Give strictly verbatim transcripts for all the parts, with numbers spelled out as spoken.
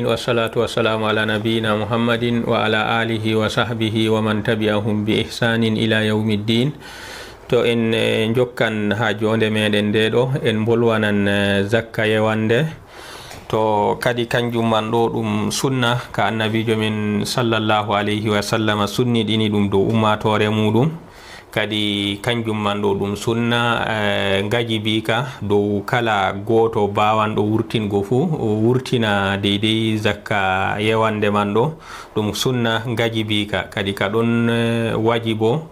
Wassalatu wassalamu ala nabiyina Muhammadin wa ala alihi wa sahbihi wa man tabi'ahum bi ihsanin ila yawmiddin. To en, eh, jokkan ha jonde meɗen nde ɗo, en bolwanan, eh, zakka yewande. To kadi kanjum man ɗo ɗum sunna ka annabijo men sallallahu alayhi wa sallama sunniɗini ɗum dow ummatore muɗum. Kadi kanjum man ɗo ɗum sunna, eh, ngajibi ka dow kala gooto bawanɗo wurtingo fuu, o wurtina deydey zakka yewande man ɗo. Ɗum sunna ngajibi ka. Kadi ka ɗon, eh, wajibo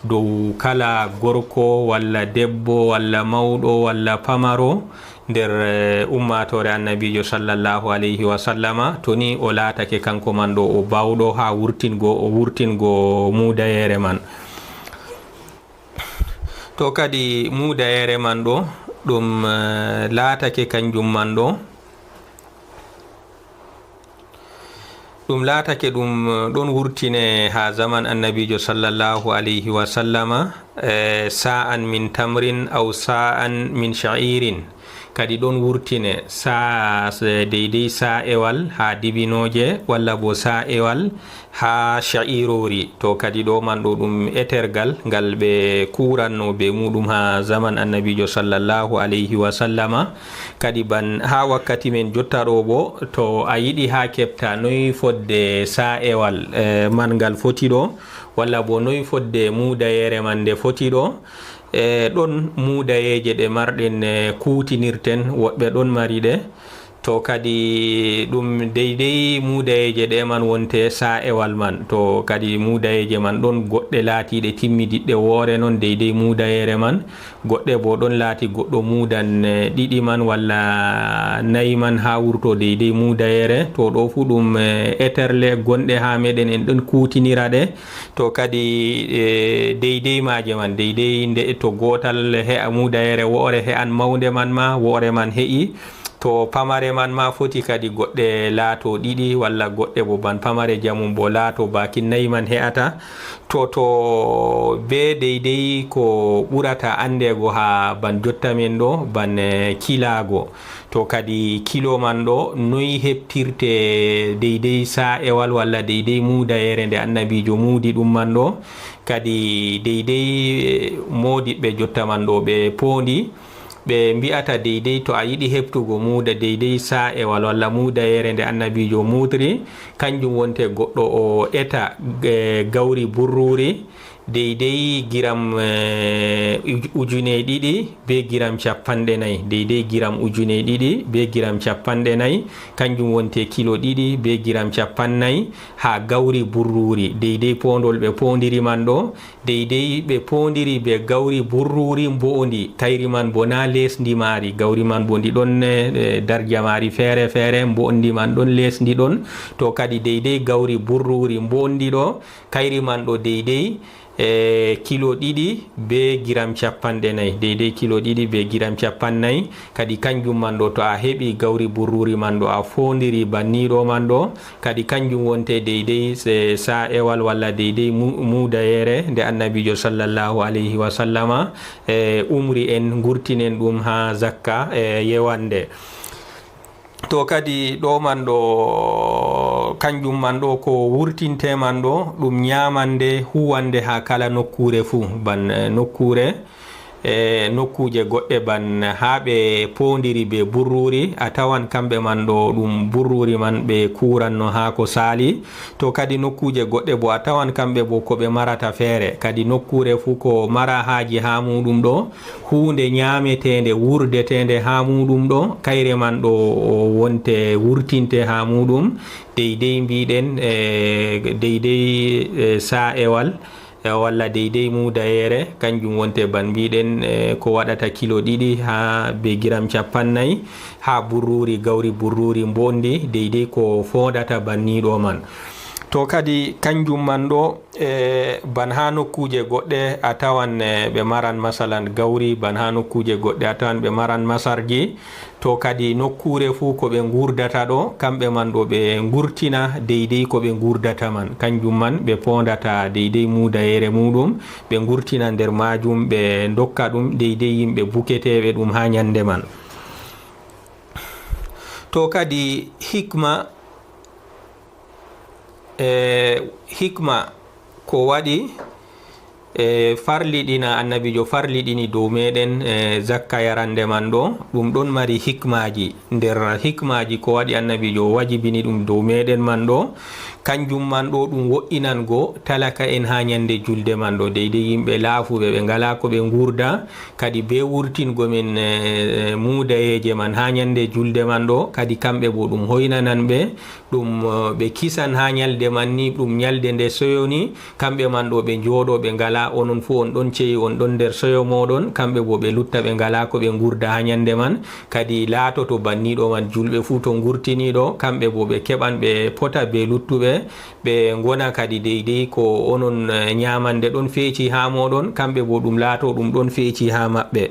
dow kala gorko walla debbo walla mawɗo walla pamaro nder, eh, ummatore annabijo sallallahu alayhi wa sallama, to ni o laatake kanko man ɗo o bawɗo ha wurtingo, o wurtingo mudayere man. To kadi mudayere man ɗo, ɗum, eh, laatake kanjum man ɗo. Ɗum laatake ɗum, eh, ɗon wurtine ha zaman annabijo sallallahu alayhi wa sallama, eh, sa'an min tamrin aw sa'an min sha'irin. Kadi ɗon wurtine sa, s-, deydey sa'ewal ha dibinooje, walla bo sa'ewal ha sha'irori. To kadi ɗo man ɗo ɗum etergal ngal ɓe kuranno be muɗum ha zaman annabijo sallallahu alayhi wa sallama. Kadi ban ha wakkati men jotta ɗo bo, to a yiɗi ha keɓta noy fodde sa'ewal, eh, man ngal foti ɗo, walla bo noy fodde mudayere man nde foti ɗo. E ɗon mudayeje ɗe marɗen, e, kuutinirten, woɗɓe ɗon mari ɗe. To kadi ɗum deydey mudayeje ɗe man wonte sa'ewal man. To kadi mudayeje man ɗon goɗɗe laatiiɗe timmidiɗɗe woore non deydey mudayere man. Goɗɗe bo ɗon laati goɗɗo mudan, e, ɗiɗi man walla nayi man haa wurto deydey mudayere. To ɗo fu ɗum, e, eterle gonɗe haa meɗen en ɗon kuutinira ɗe. To kadi, e, deydey maaje man, deydey nde to gootal he'a mudayere wo'ore he'an mawnde man ma, wo'ore man he'i. To pamare man ma foti kadi goɗɗe laato ɗiɗi walla goɗɗe bo ban pamare jamum bo laato baakin nayi man he'ata. To, to be deydey ko ɓurata anndego haa ban jotta men ɗo, ban, e, kilaago. To kadi kilo man ɗo, noy heɓtirte deydey sa'ewal walla deydey mudayere nde annabiijo muudi ɗum man ɗo? Kadi deydey, eh, moodiɓɓe jotta man ɗo ɓe poondi, ɓe mbi'ata deydey to a yiɗi heɓtugo muuda deydey sa'ewal walla mudayere nde annabiijo muudri, kanjum wonte goɗɗo o eta, eh, gawri burruuri, deydey giram, eh, uj-, ujune ɗiɗi be giram cappanɗe nayi, deydey giram ujune ɗiɗi be giram cappanɗe nayi, kanjum wonte kilo ɗiɗi be giram cappannayi, haa gawri burruuri, deydey poondol ɓe poondiri man ɗo, deydey ɓe poondiri be gawri burruuri mbo'ondi, kayri man bo naa leesndi maari, gawri man bo ndi ɗon, eh, darja maari feere feere, mbo'ondi man ɗon leesndi ɗon, to kadi deydey gawri burruuri mbo'ondi ɗo, kayri man ɗo deydey, e, kilo ɗiɗi be giram cappanɗe nayi, deydey kilo ɗiɗi be giram cappannayi. Kadi kanjum man ɗo, to a heɓi gawri burruuri man ɗo, a foondiri banniiɗo man ɗo, kadi kanjum wonte deydey se, sa'ewal walla deydey mu-, muudayere nde annabiijo sallallahu alayhi wa sallama, e, umri en ngurtinen ɗum haa zakka, e, yewande. To kadi ɗo man ɗo, kanjum man ɗo ko wurtinte man ɗo, ɗum ñaamande huwande haa kala nokkuure fuu, ban, eh, nokkuure, e nokkuuje goɗɗe ban haa ɓe poondiri be burruuri, a tawan kamɓe man ɗo ɗum burruuri man ɓe kuuranno haa ko saali. To kadi nokkuuje goɗɗe bo a tawan kamɓe bo ko ɓe marata feere. Kadi nokkuure fuu ko mara haaji haa muuɗum ɗo, huunde ñaameteende wurdeteende haa muuɗum ɗo, kayre man ɗo o wonte wurtinte haa muuɗum, deydey mbiɗen, e, deydey, e, sa'ewal, e, walla deydey muudayere, kanjum wonte ban mbiɗen, e, ko waɗata kilo ɗiɗi haa be giram cappannayi, haa burruuri, gawri burruuri mbondi, deydey ko foondata banniiɗo man. To kadi kanjum man ɗo, e, ban haa nokkuuje goɗɗe a tawan, e, ɓe maran masalan gawri, ban haa nokkuuje goɗɗe a tawan ɓe maran masarji. To kadi nokkuure fuu ko ɓe nguurdata ɗo, kamɓe man ɗo ɓe ngurtina deydey ko ɓe nguurdata man. Kanjum man ɓe poondata deydey muudayere muuɗum, ɓe ngurtina nder maajum, ɓe ndokka ɗum deydey yimɓe buketeeɓe ɗum haa ñande man. To kadi hikma E hikma ko waɗi e farliɗina, annabiijo farliɗini dow meɗen e zakka yarande man ɗo, ɗum ɗon mari hikmaaji. Nder hikmaaji ko waɗi annabiijo wajibini ɗum dow meɗen man ɗo, kanjum man ɗo ɗum wo'inango talaka en haa nyande julde man ɗo, deydey yimɓe laafuɓe, ɓe ngalaa ko ɓe nguurda, kadi bee wurtingo min e muudayeeje man haa nyande julde man ɗo, kadi kamɓe boo ɗum hoynanan ɓe, ɗum e ɓe kisan haa nyalde man ni, ɗum nyalde nde seyo ni, kamɓe man ɗo ɓe njooɗo, ɓe ngalaa, onon fuu on ɗon ceyi, on ɗon nder seyo mooɗon, kamɓe boo ɓe lutta, ɓe ngalaa ko ɓe nguurda haa nyande man, kadi laatoto banniiɗo man julɓe fuu to ngurtiniiɗo, kamɓe boo ɓe keɓan, ɓe pota bee luttuɓe, ɓe ngona kadi deydey ko onon e nyaamande ɗon feeci haa mooɗon, kamɓe boo ɗum laato ɗum ɗon feeci haa maɓɓe.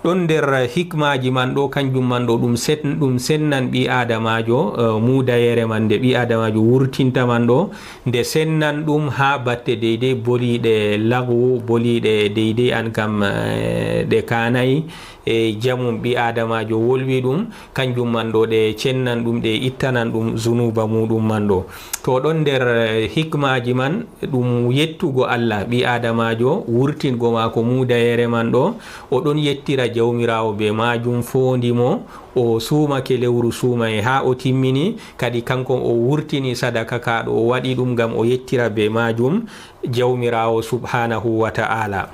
Ɗon nder hikmaaji man ɗo, kanjum man ɗo ɗum set-, ɗum sennan ɓii aadamaajo e muudayeere man nde ɓii aadamaajo wurtinta man ɗo, nde sennan ɗum haa batte deydey boliiɗe lagwu, boliiɗe deydey an kam e ɗe kaanay e jamum ɓii aadamaajo wolwi ɗum, kanjum man ɗo ɗe cennan ɗum, ɗe ittanan ɗum zunuuba muuɗum man ɗo. To ɗon nder e hikmaaji man ɗum yettugo Allah, ɓii aadamaajo wurtingo maako muudayeere man ɗo, o ɗon yettira Jawmiraawo bee maajum, foondi mo, o suumake lewru suumaye haa o timmini, kadi kanko o wurtini sadaka ka ɗo o waɗi ɗum ngam o yettira bee maajum Jawmiraawo subhaanahu wa ta'aala.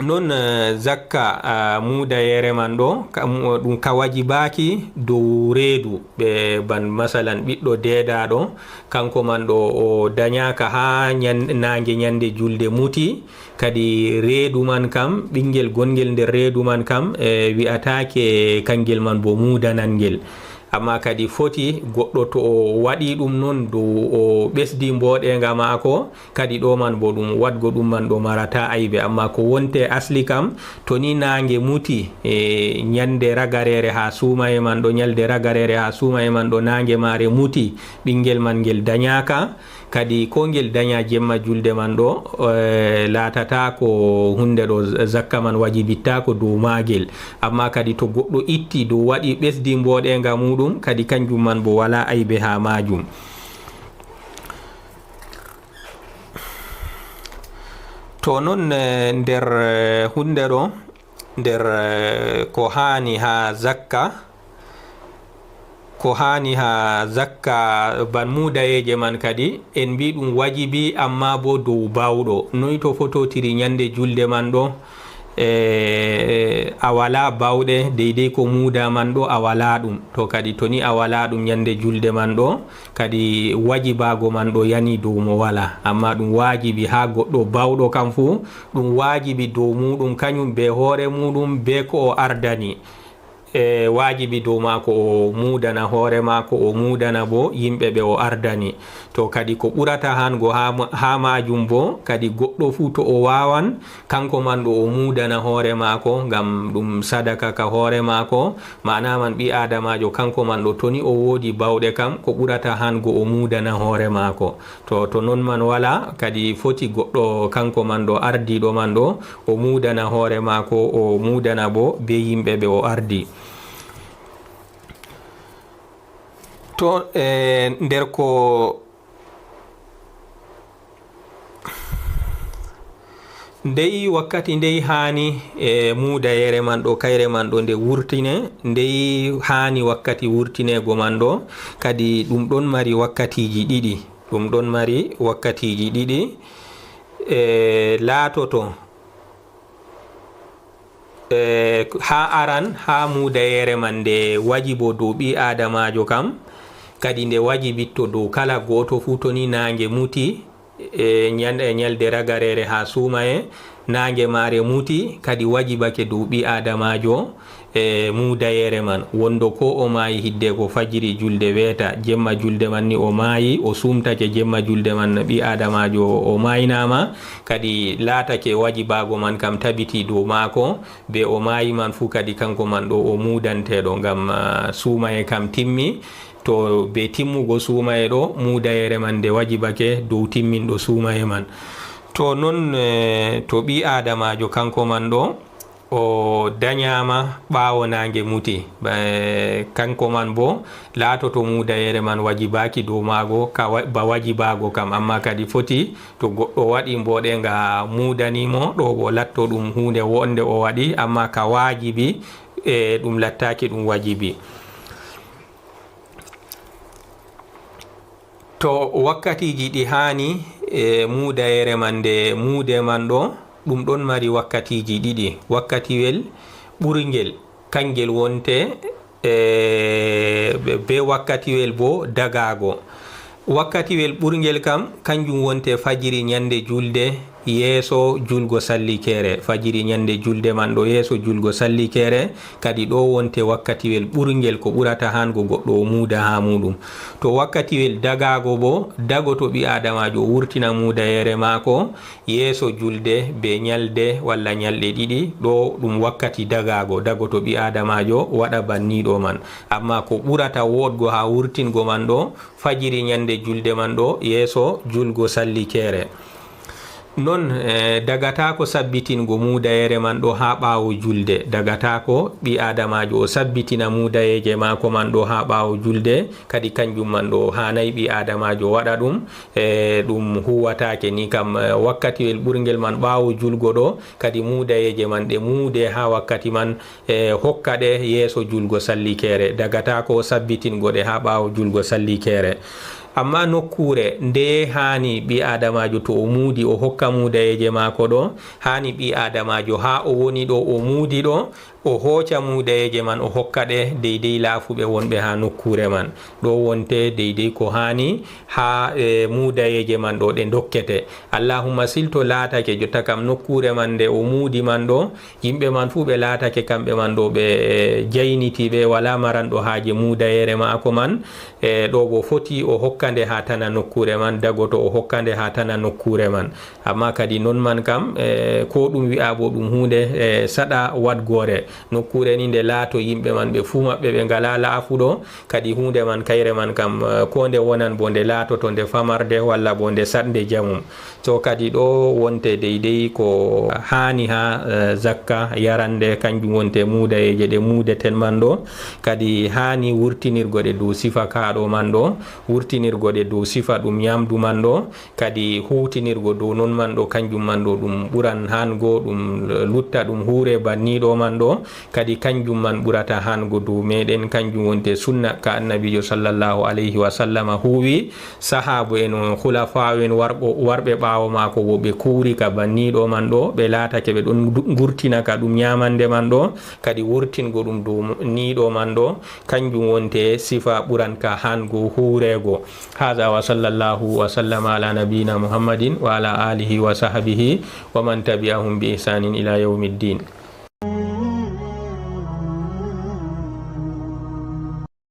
Non e zakka e muudayeere man ɗo, ka, mu-, ɗum ka wajibaaki dow reedu, ɓe ban masalan ɓiɗɗo deedaaɗo, kanko man ɗo o danyaaka haa nyan-, naange nyande julde muti, kadi reedu man kam, ɓinngel gonngel nder reedu man kam, e wi'ataake kangel man bo muudanan ngel. Amma kadi foti goɗɗo to o waɗi ɗum non dow o ɓesdi mbooɗeeŋga maako, kadi ɗo man bo ɗum waɗgo ɗum man ɗo marataa aybe. Amma ko wonte asli kam, to ni naange muti e nyande ragareere haa suumaye man ɗo, nyalde ragareere haa suumaye man ɗo, naange maare muti, ɓinngel man ngel danyaaka, kadi ko ngel danya jemma julde man ɗo, e, laatataa ko huunde ɗo z-, zakka man wajibittaako dow maagel. Amma kadi to goɗɗo itti dow waɗi ɓesdi mbooɗeeŋga muuɗum, kadi kanjum man bo walaa aybe haa maajum. To non, e, nder, e, huunde ɗo, nder, e, ko haani haa zakka, ko haani haa zakka ban muudayeeje man kadi, en mbii ɗum wajibi, amma bo dow baawɗo. Noy to fototiri nyande julde man ɗo, e, a walaa baawɗe, deydey ko muuda man ɗo, a walaa ɗum. To kadi to ni a walaa ɗum nyande julde man ɗo, kadi wajibaago man ɗo yani dow mo walaa. Amma ɗum waajibi haa goɗɗo baawɗo kam fuu, ɗum waajibi dow muuɗum kanyum bee hoore muuɗum, bee ko o ardani. E waajibi dow maako o muudana hoore maako, o muudana bo yimɓe ɓe o ardani. To kadi ko ɓurata hango haa ma-, haa maajum bo, kadi goɗɗo fuu to o waawan, kanko man ɗo o muudana hoore maako, ngam ɗum sadaka ka hoore maako. Maana man ɓii aadamaajo kanko man ɗo to ni o woodi baawɗe kam, ko ɓurata hango o muudana hoore maako. To, to non man walaa, kadi foti goɗɗo kanko man ɗo, ardiiɗo man ɗo, o muudana hoore maako, o muudana bo bee yimɓe ɓe o ardi. To, e, nder ko ndey wakkati ndey haani, e, muudayeere man ɗo, kayre man ɗo nde wurtine, ndey haani wakkati wurtineego man ɗo, kadi ɗum ɗon mari wakkatiiji ɗiɗi. Ɗum ɗon mari wakkatiiji ɗiɗi, e, laatoto, e, haa aran, haa muudayeere man nde wajibo dow ɓii aadamaajo kam, kadi nde wajibitto dow kala gooto fuu to ni naange muti, e, nyan-, e nyalde ragareere haa suumaye, naange maare muti, kadi wajibake dow ɓii aadamaajo, e muudayeere man, wondo ko o maayi hiddeko fajiri julde weeta, jemma julde man ni o maayi, o suumtake jemma julde man, ɓii aadamaajo o maaynaama, kadi laatake wajibaago man kam tabiti dow maako, be o maayi man fuu kadi kanko man ɗo o muudanteeɗo, ngam, ah, suumaye kam timmi, to be timmugo suumaye ɗo, muudayeere man nde wajibake dow timminɗo suumaye man. To non, eh, to ɓii aadamaajo kanko man ɗo, O dañaama ɓaawo naange muti. Ba-, kanko man bo laatoto muudayeere man wajibaaki dow maago ka wa-, ba wajibaago kam, amma kadi foti to goɗɗo waɗi mboɗe nga muudani mo, ɗo bo latto ɗum huunde wonde o waɗi, amma ka waajibi, e, ɗum lattaaki ɗum wajibi. To wakkatiiji ɗi haani, e, muudayeere man nde muude man ɗo, ɗum ɗon mari wakkatiiji ɗiɗi. Wakkatiwel ɓurngel, kangel wonte, e, be, be wakkatiwel bo dagaago. Wakkatiwel ɓurngel kam, kanjum wonte fajiri ñande julde, yeeso julgo sallikeere. Fajiri ñande julde man ɗo, yeeso julgo sallikeere, kadi ɗo wonte wakkatiwel ɓurngel ko ɓurata haango goɗɗo o muuda haa muuɗum. To wakkatiwel dagaago bo, dagoto ɓi aadamaajo o wurtina muudayeere maako yeeso julde be ñalde walla ñalɗe ɗiɗi, ɗo ɗum wakkati dagaago, dagoto ɓi aadamaajo waɗa banniiɗo man. Amma ko ɓurata woɗgo haa wurtingo man ɗo, fajiri ñande julde man ɗo, yeeso julgo sallikeere. Non, e, dagataako sabbitingo muudayeere man ɗo haa ɓaawo julde. Dagataako ɓi aadamaajo o sabbitina muudayeeje maako man ɗo haa ɓaawo julde, kadi kanjum man ɗo haanay ɓi aadamaajo waɗa ɗum, e, ɗum huwataake ni kam, e, wakkatiwel ɓurngel man ɓaawo julgo ɗo, kadi muudayeeje man ɗe muude haa wakkati man, e, hokka ɗe yeeso julgo sallikeere. Dagataako sabbitingo ɗe haa ɓaawo julgo sallikeere. Amma nokkuure ndeye haani ɓi aadamaajo to o muudi o hokka muudayeeje maako ɗo, haani ɓi aadamaajo haa o woni ɗo o muudi ɗo, o hooca muudayeeje man o hokka ɗe deydey laafuɓe wonɓe haa nokkuure man. Ɗo wonte deydey ko haani haa, e, muudayeeje man ɗo ɗe ndokkete. Allahumma sil to laatake jotta kam nokkuure man nde o muudi man ɗo, yimɓe man fuu ɓe laatake kamɓe man ɗo ɓe, e, jaynitiiɓe, walaa maranɗo haaje muudayeere maako man. E, ɗo bo foti o hokka nde haa tana nokkuure man, dagoto o hokka nde haa tana nokkuure man. Amma kadi non man kam, e, ko ɗum wi'a bo ɗum huunde, e, saɗa waɗgoore. Nokkuure ni nde laato yimɓe man ɓe fuu maɓɓe ɓe ngalaa laafuɗo, kadi huunde man kayre man kam, e, ko nde wonan bo nde laatoto nde famarde walla bo nde saɗnde jamum. To kadi ɗo wonte deydey ko haani haa, e, zakka yarande, kanjum wonte muudayeeje ɗe muudeten man ɗo. Kadi haani wurtinirgo ɗe dow sifa kaaɗo man ɗo, wurtinirgo ɗe dow sifa ɗum ñamdu man ɗo, kadi huutinirgo dow non man ɗo, kanjum man ɗo ɗum ɓuran haango, ɗum lutta, ɗum huure banniiɗo man ɗo. Kadi kanjum man ɓurata haango dow meɗen, kanjum wonte sunna ka Annabiijo sallallahu alayhi wa sallama huuwi. Sahaabu en, on khulafa'u en warɓo-, warɓe ɓaawo maako wo ɓe kuuri ka banniiɗo man ɗo, ɓe laatake ɓe ɗon ngu-, ngurtina ka ɗum ñaamande man ɗo, kadi wurtingo ɗum dow niiɗo man ɗo, kanjum wonte sifa ɓuran ka haango huureego. Haza wa sallallahu wa sallama ala nabiyina Muhammadin wa ala alihi wa sahbihi wa man tabi'ahum bi ihsanin ila yawmiddin.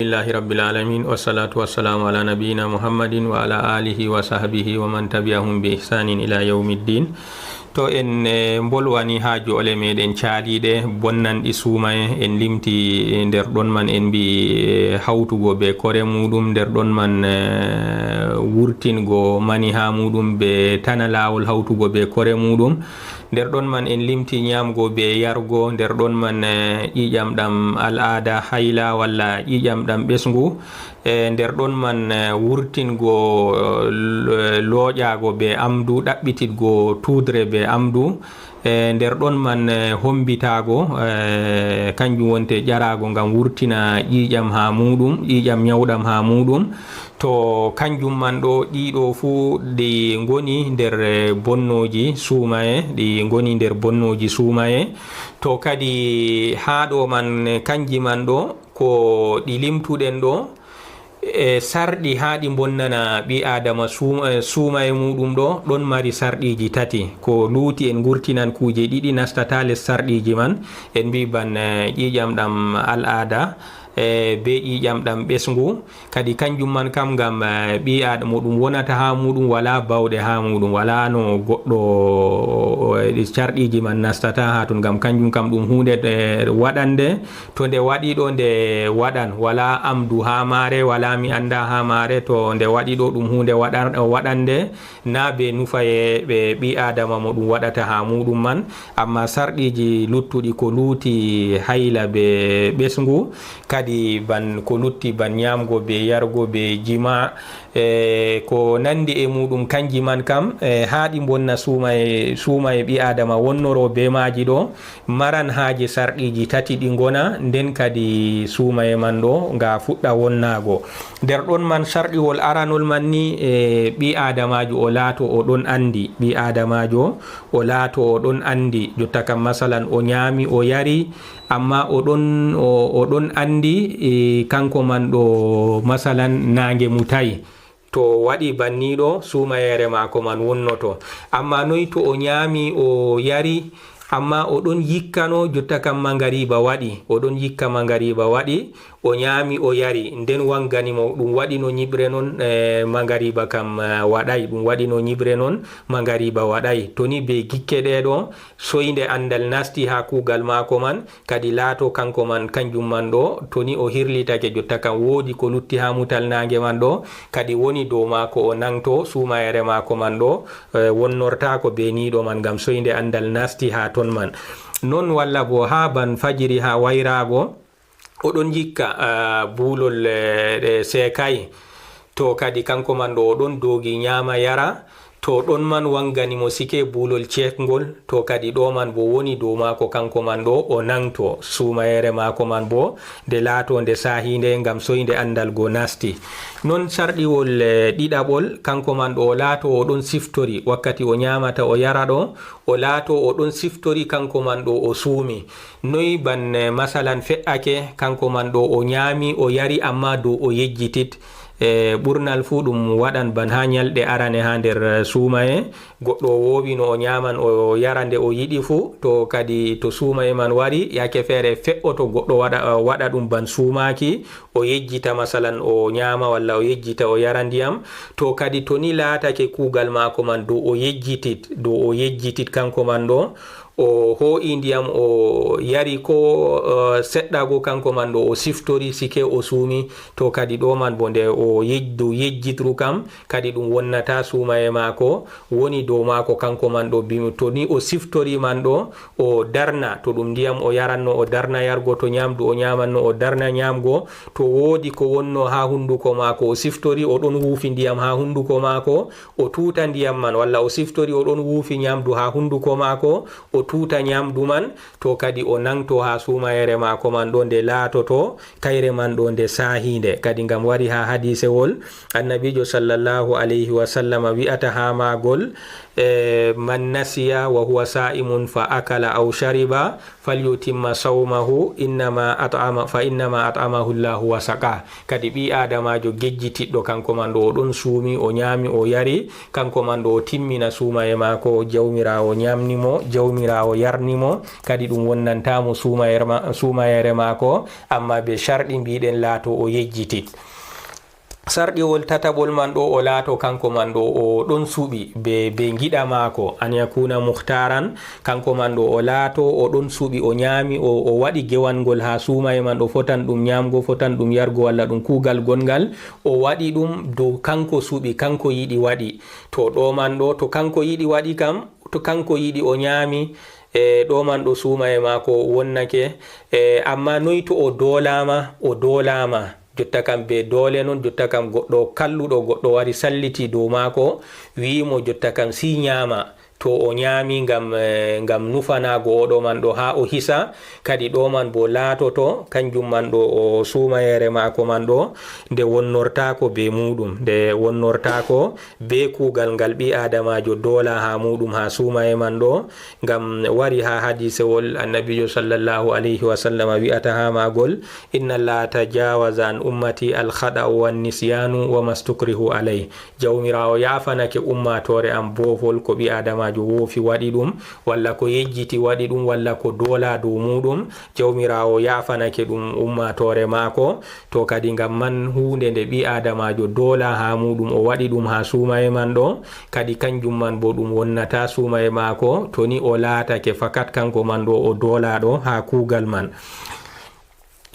Alhamdulillahi rabbil alamin, wassalatu wassalamu ala nabiyina Muhammadin wa ala alihi wa sahbihi wa man tabi'ahum bi ihsanin ila yawmiddin. To en, e, mbolwani haa joole meɗen caaliiɗe, bonnanɗi suumaye, en limti nder ɗon man en mbi'i, e, hawtugo be kore muuɗum, nder ɗon man, e, wurtingo mani haa muuɗum be tana laawol hawtugo be kore muuɗum. Nder ɗon man en limti ñaamgo be yargo, nder ɗon man, e, ƴiiƴam ɗam al'aada hayla walla ƴiiƴam ɗam ɓesngu. E, nder ɗon man, e, wurtingo, e, lo-, looƴaago be amdu, ɗaɓɓititgo tuudre be amdu. E, nder ɗon man, e, hombitaago, e, kanjum wonte ƴaraago ngam wurtina ƴiiƴam haa muuɗum, ƴiiƴam ñawɗam haa muuɗum. To kanjum man ɗo, ɗiɗo fuu ɗi ngoni nder, e, bonnooji suumaye, ɗi ngoni nder bonnooji suumaye. To kadi haa ɗo man, e, kanji man ɗo, ko ɗi limtuɗen ɗo, e sarɗi haa ɗi mbonnana ɓii Aadama suum-, e, suumaye muuɗum ɗo, ɗon mari sarɗiiji tati. Ko luuti en ngurtinan kuuje ɗiɗi nastata les sarɗiiji man. En mbii ban, e, ƴiiƴam ɗam al'aada, e bee ƴiiƴam ɗam ɓesngu. Kadi kanjum man kam, ngam, eh, ɓii aadama ɗum wonata haa muuɗum, walaa baawɗe haa muuɗum, walaa no goɗɗo, eh, sarɗiiji man nastata haa ton, ngam kanjum kam ɗum huunde, eh, waɗannde. To nde waɗi ɗo, nde waɗan, walaa amdu haa maare, walaa mi annda haa maare. To nde waɗi ɗo, ɗum huunde waɗan-, waɗannde, naa bee nufayeeɓe ɓii aadama mo ɗum waɗata haa muuɗum man. Ammaa sarɗiiji luttuɗi ko luuti hayla bee ɓesngu, kadi ban ko lutti ban nyaamgo bee yargo bee jima, e ko nanndi e muuɗum, kanji man kam, e haa ɗi mbonna suumaye, suumaye ɓii aadama wonnoro bee maaji ɗo, maran haaje sarɗiiji tati ɗi ngona, nden kadi suumaye man ɗo nga fuɗɗa wonnaago. Nder ɗon man, sarɗiwol aranol man ni, e ɓii aadamaajo o laato o ɗon anndi, ɓii aadamaajo o laato o ɗon anndi, jotta kam masalan o nyaami o yari, amma o ɗon, o, o ɗon anndi, e, kanko man ɗo masalan naange mutaay. To waɗi banniiɗo, suumayeere maako man wonnoto. Amma noy to o nyaami o yari, amma o ɗon yikkano, jotta kam mangariba waɗi, o ɗon yikka mangariba waɗi, o nyaami o yari, nden wangani mo, ɗum waɗi no nyiɓre non, eh, mangariba kam, eh, waɗay, ɗum waɗi no nyiɓre non, mangariba waɗay. To ni be gikke ɗe ɗo, soynde anndal nasti haa kuugal maako man, kadi laato kanko man, kanjum man ɗo, to ni o hirlitake, jotta kam woodi ko lutti haa mutal naange man ɗo, kadi woni dow maako o nangto suumayeere maako man ɗo, eh, wonnortaako be niiɗo man, ngam soynde anndal nasti haa ton man. Non walla bo haa ban fajiri haa wayraago, o ɗon jikka, ah, buulol, eh, ɗe seekay. To kadi kanko man ɗo o ɗon doogi nyaama yara, to ɗon man wangani mo sike buulol ceekngol, to kadi ɗo man bo woni dow maako kanko man ɗo o nangto suumayeere maako man bo nde laato nde saahiinde ngam soynde anndal go nasti. Non sarɗiwol, eh, ɗiɗaɓol, kanko man ɗo o laato o ɗon siftori wakkati o nyaamata o yara ɗo, o laato o ɗon siftori kanko man ɗo o suumi. Noy ban, eh, masalan fe'ake, kanko man ɗo o nyaami, o yari, amma dow o yejjitit. E ɓurnal fuu ɗum waɗan ban haa nyalɗe arane haa nder, eh, suumaye. Goɗɗo o woowi no o nyaaman, o yara nde o yiɗi fuu. To kadi to suumaye man wari, yaake feere fe'oto goɗɗo waɗa, eh, waɗa ɗum ban suumaaki, o yejjita masalan o nyaama walla o yejjita o yara ndiyam. To kadi to ni laatake kuugal maako man dow o yejjitit, dow o yejjitit kanko man ɗo, o hoo'i ndiyam, o yari ko, eh, seɗɗa go kanko man ɗo, o siftori sike o suumi, to kadi ɗo man bo nde o yej-, dow yejjitru kam, kadi ɗum wonnata suumaye maako, woni dow maako kanko man ɗo, bi-, to ni o siftori man ɗo, o darna, to ɗum ndiyam o yaranno, o darna yargo, to nyaamdu o nyaamanno, o darna nyaamgo, to woodi ko wonno haa hunduko maako, o siftori, o ɗon wuufi ndiyam haa hunduko maako, o tuuta ndiyam man, walla o siftori o ɗon wuufi nyaamdu haa hunduko maako, o tuuta nyaamdu man, to kadi o nangto haa suumayeere maako man ɗo nde laatoto, kayre man ɗo nde saahiinde. Kadi ngam wari haa hadiisewol, Annabiijo sallallahu alayhi wa sallama wi'ata haa maagol, eh, "Man nasiya wa huwa saa'imun fa akala aw shariba, falyutimma sawmahu, innama at'ama, fa innama at'amahu Allahu wa saqa." Kadi ɓii aadamaajo gejjitiɗɗo, kanko man ɗo o ɗon suumi, o nyaami, o yari, kanko man ɗo o timmina suumaye maako, Jawmiraawo nyamni mo, Jawmiraawo yarni mo, kadi ɗum wonnanta mo suumayere ma-, suumayeere maako, amma be sharɗi mbiɗen laato o yejjiti. Sarɗiwol tataɓol man ɗo o laato kanko man ɗo o ɗon suɓi be, be giɗa maako, an yakuna muhtaaran, kanko man ɗo o laato o ɗon suɓi, o nyaami, o, o waɗi gewangol haa suumaye man ɗo fotan ɗum nyaamgo, fotan ɗum yargo walla ɗum kuugal gonngal, o waɗi ɗum dow kanko suɓi, kanko yiɗi waɗi. To ɗo man ɗo, to kanko yiɗi waɗi kam, to kanko yiɗi o nyaami, e ɗo man ɗo suumaye maako wonnake, e amma noy to o doolaama, o doolaama. Jotta kam be doole non, jotta kam goɗɗo kalluɗo, goɗɗo wari salliti dow maako, wi'i mo jotta kam sey nyaama. To o nyaami ngam, eh, ngam nufanaago oɗo man ɗo haa o hisa, kadi ɗo man bo laatoto, kanjum man ɗo o suumayeere maako man ɗo, nde wonnortaako be muuɗum, nde wonnortaako be kuugal ngal ɓii aadamaajo doola haa muuɗum haa suumaye man ɗo, ngam wari haa hadiisewol Annabiijo sallallahu alayhi wa sallama wi'ata haa maagol, "Inna Allaha tajawaza an ummati al-khada'u wan nisyanu wa mastukrihu alayh." Jawmiraawo yaafanake ummaatoore am boofol ko ɓii aadama woofi waɗi ɗum, walla ko yejjiti waɗi ɗum, walla ko doolaa dow muuɗum, Jawmiraawo yaafanake ɗum ummaatoore maako. To kadi ngam man huunde nde ɓii-aadamaajo doolaa haa muuɗum, o waɗi ɗum haa suumaye man ɗo, kadi kanjum man boo ɗum wonnataa suumaye maako, to ni o laatake fakat kanko man ɗo o doolaaɗo haa kuugal man.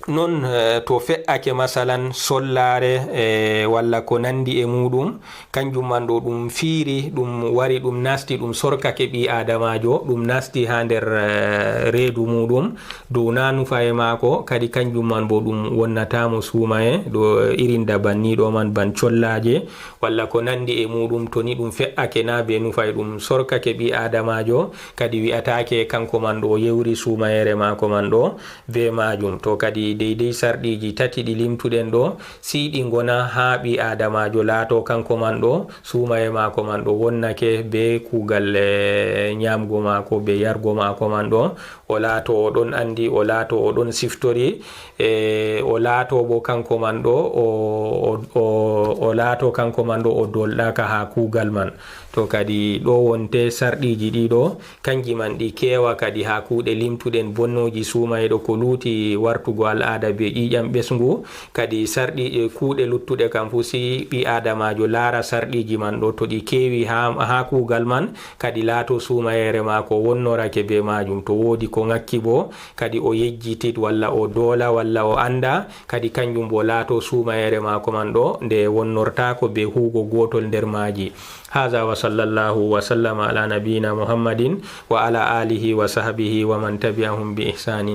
Non, eh, to fe'ake masalan sollaare, eh, walla ko nanndi e muuɗum, kanjum man ɗo ɗum fiiri, ɗum wari, ɗum naasti, ɗum sorkake ɓii-aadamaajo, ɗum naasti haa nder, eh, reedu muuɗum, dow naa nufaye maako, kadi kanjum man boo ɗum wonnataa mo suumaye, ɗo, eh, irin dabanni ɗo man ban collaaje, walla ko nanndi e muuɗum, to ni ɗum fe'ake naa bee nufaye, ɗum sorkake ɓii-aadamaajo, kadi wi'ataake kanko man ɗo o yewri suumayeere maako man ɗo, bee maajum. To kadi deydey sarɗiiji tati ɗi limtuɗen ɗo, sey ɗi ngona haa ɓii-aadamaajo laato kanko man ɗo, suumaye maako man ɗo wonnake bee kuugal, eh, nyaamgo maako bee yargo maako man ɗo, o laato o ɗon anndi, o laato o ɗon siftori, e o laato boo kanko man ɗo, o, o, o, o laato kanko man ɗo o doolɗaaka haa kuugal man. To kadi ɗo wonte sarɗiiji ɗiɗo, kanji man ɗi keewa kadi haa kuuɗe limtuɗen bonnooji suumayee ɗo ko luuti wartugo al'aada bee ƴiiƴam ɓesngu. Kadi sarɗi, e kuuɗe luttuɗe kam fuu, si ɓii-aadamaajo laara sarɗiiji man ɗo, to ɗi keewi haa, haa kuugal man, kadi laato suumayeere maako wonnorake bee maajum. To woodi ko ŋakki boo, kadi o yejjitit walla o doola walla o annda, kadi kanjum boo laato suumayeere maako man ɗo, nde wonnortaako bee huugo gootol nder maaji. Haza wa sallallahu wa sallama ala nabiyina Muhammadin wa ala alihi wa sahbihi wa man tabi'ahum bi ihsanin